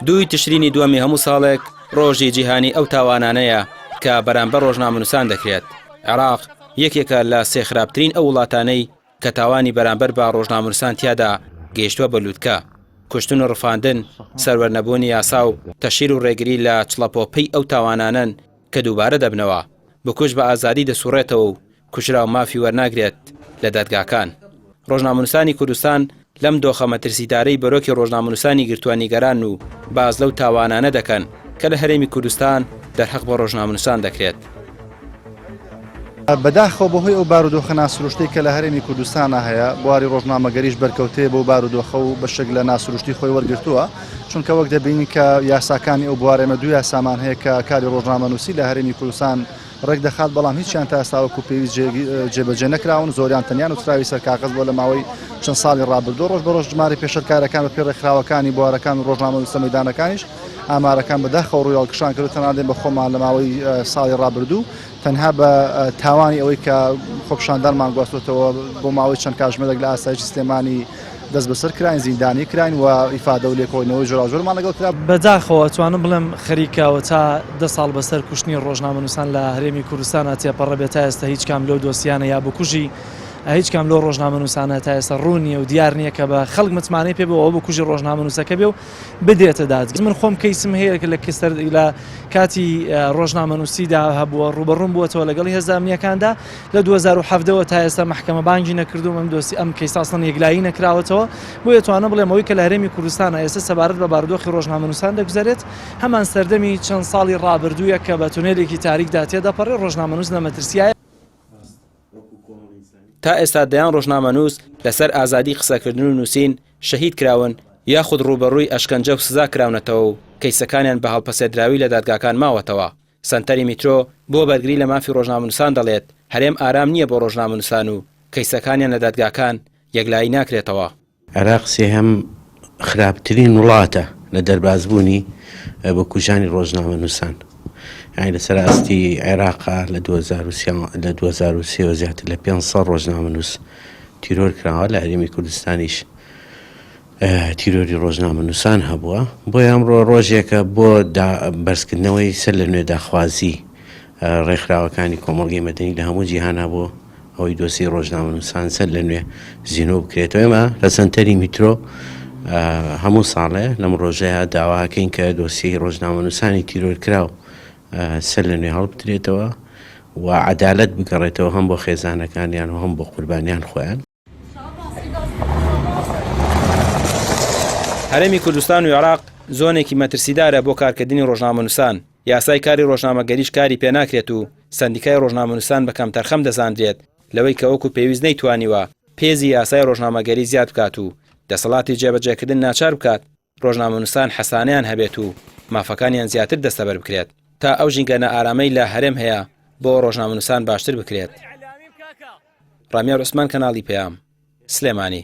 دووی تشرینی دووەمی هەموو ساڵێک ڕۆژی جیهانی ئەو تاوانانەیە کە بەرامبەر ڕۆژنامەنووسان دەکرێت. عێراق یەکێکە لە سێ خراپترین ئەو وڵاتانەی کە تاوانی بەرامبەر بە ڕۆژنامەنووسان تیادا گەیشتووە بە لوتکە. کوشتن و ڕفاندن، سەروەرنەبوونی یاسا و تەشهیر و ڕێگری لە چڵەپۆپەی ئەو تاوانانەن کە دووبارە دەبنەوە. بکوژ بە ئازادی دەسوڕێتەوە و کوژراو مافی وەرناگرێت لە دادگاکان. ڕۆژنامەنووسانی کوردستان لەم دۆخە مەترسیدارەی بەرۆکی ڕۆژنامەنووسانی گرتووە نیگەرانن و باس لەو تاوانانە دەکەن کە لە هەرێمی کوردستان دەرهەق بە ڕۆژنامەنووسان دەکرێت. بەداخەوە بەهۆی ئەو بارودۆخە ناسروشتەی کە لە هەرێمی کوردستانا هەیە، بواری ڕۆژنامەگەریش بەرکەوتەیە بەو بارودۆخە و بەشێک لە ناسروشتی خۆی وەرگرتووە، چونکە وەک دەبینین کە یاساکانی ئەو بوارە ئێمە دوو یاسامان هەیە کە کاری ڕۆژنامەنووسی لە هەرێمی کوردستان ڕێکدەخات، بەڵام هیچیان تا ئێستا وەکو پێویست جێبەجێ نەکراون، زۆریان تەنیا نووسراوی سەر کاغەز بووە لە ماوەی چەند ساڵی ڕابردوو، ڕۆژ بە ڕۆژ ژمارەی پێشێلکارەکان بەپێی ڕێکخراوەکانی بوارەکان و ڕۆژنامەنووسە مەیدانەکانیش ئامارەکان بەداخەوە ڕووی هەڵکشان کردو تەنانەت دێن بە خۆمان لە ماوەی ساڵی ڕابردوو تەنها بە تاوانی ئەوەی کە خۆپیشاندانمان گواستۆتەوە بۆ ماوەی چەند کاژمێرێک لە ئاسایشی سلێمانی دەستبەسەر کراین، زیندانی کراین و ئیفادە و لێکۆڵینەوەی جۆراوجۆرمان لەگەڵ کرا. بەداخەوە ئەتوانم بڵێم خەریکە تا دە ساڵ بەسەر کوشتنی ڕۆژنامەنووسان لە هەرێمی کوردستانا تێپەڕەبێ تا ئێستا هیچ کام لەو دۆسیانە یا بکوژی هیچ کام لەو ڕۆژنامەنووسانە تا ئێستا ڕوون نییە و دیار نییە کە بە خەڵک متمانەی پێ بێ و ئەوە بکوژی ڕۆژنامەنووسەکە بێ و بدرێتە دادگا. من خۆم کەیسم هەیە کە لە کەسەر لە کاتی ڕۆژنامەنووسیدا هەبووە ڕووبەڕووم بووەتەوە لەگەڵ هێزە ئەمنییەکاندا لە 2017 ەوە تا ئێستا مەحکەمە بانگی نەکردووم ئەم دۆسی ئەم کەیسە ئەسڵەن یەکلایی نەکراوەتەوە بۆیە توانم بڵێم ئەوەی کە لە هەرێمی کوردستانە ئێستا سەبارەت بە بارودۆخی ڕۆژنامەنووسان دەگوزەرێت هەمان سەردەمی چەند ساڵی ڕابردوویە کە بە تونێلێکی تاریکدا تێدەپەڕێ ڕۆژنامەنووس لە مەترسیایە. تا ئێستا دەیان ڕۆژنامەنووس لەسەر ئازادی قسەکردن و نووسین شەهید کراون یاخود ڕووبەڕووی ئەشکەنجە و سزا کراونەتەوە و کەیسەکانیان بە هەڵپەسێردراوی لە دادگاکان ماوەتەوە. سەنتەری میترۆ بۆ بەرگری لە مافی ڕۆژنامەنووسان دەڵێت، هەرێم ئارام نییە بۆ ڕۆژنامەنووسان و کەیسەکانیان لە دادگاکان یەکلایی ناکرێتەوە. عێراق سێهەم خراپترین وڵاتە لە دەربازبوونی بکوژانی ڕۆژنامەنووسان. یانی لەسەر ئاستی عێراقا لە 2023 وە زیاتر لە 500 ڕۆژنامەنووس تیرۆر کراوە لە هەرێمی کوردستانیش تیرۆری ڕۆژنامەنووسان هەبووە بۆیە ئەمڕۆ ڕۆژێکە بۆ بەرزکردنەوەی سەر لە نوێ داخوازی ڕێکخراوەکانی کۆمەڵگەی مەدەنی لە هەموو جیهانا بۆ ئەوەی دۆسیەی ڕۆژنامەنووسان سەر لە نوێ زینۆ بکرێتەوە ئێمە لە سەنتەری میترۆ هەموو ساڵێ لەم ڕۆژەیە داواکەین کە دۆسیەی ڕۆژنامەنووسانی تیرۆرکراو سەر لە نوێ هەڵبدرێتەوە و عەدالەت بگەڕێتەوە هەم بۆ خێزانەکانیان و هەم بۆ قوربانیان خۆیان. هەرێمی کوردستان و عێراق زۆنێکی مەترسیدارە بۆ کارکردنی ڕۆژنامەنووسان، یاسای کاری ڕۆژنامەگەریش کاری پێناکرێت و سەندیکای ڕۆژنامەنووسان بە کەمتەرخەم دەزانرێت لەوەی کە وەکو پێویست نەیتوانیوە پێزی یاسای ڕۆژنامەگەری زیاد بکات و دەسەڵاتی جێبەجێکردن ناچار بکات ڕۆژنامەنووسان حەسانەیان هەبێت و مافەکانیان زیاتر دەستەبەر بکرێت تا ئەو ژینگە نائارامەی لە هەرێم هەیە بۆ ڕۆژنامەنووسان باشتر بکرێت. ڕامیار عوسمان کەناڵی پەیام، سلێمانی.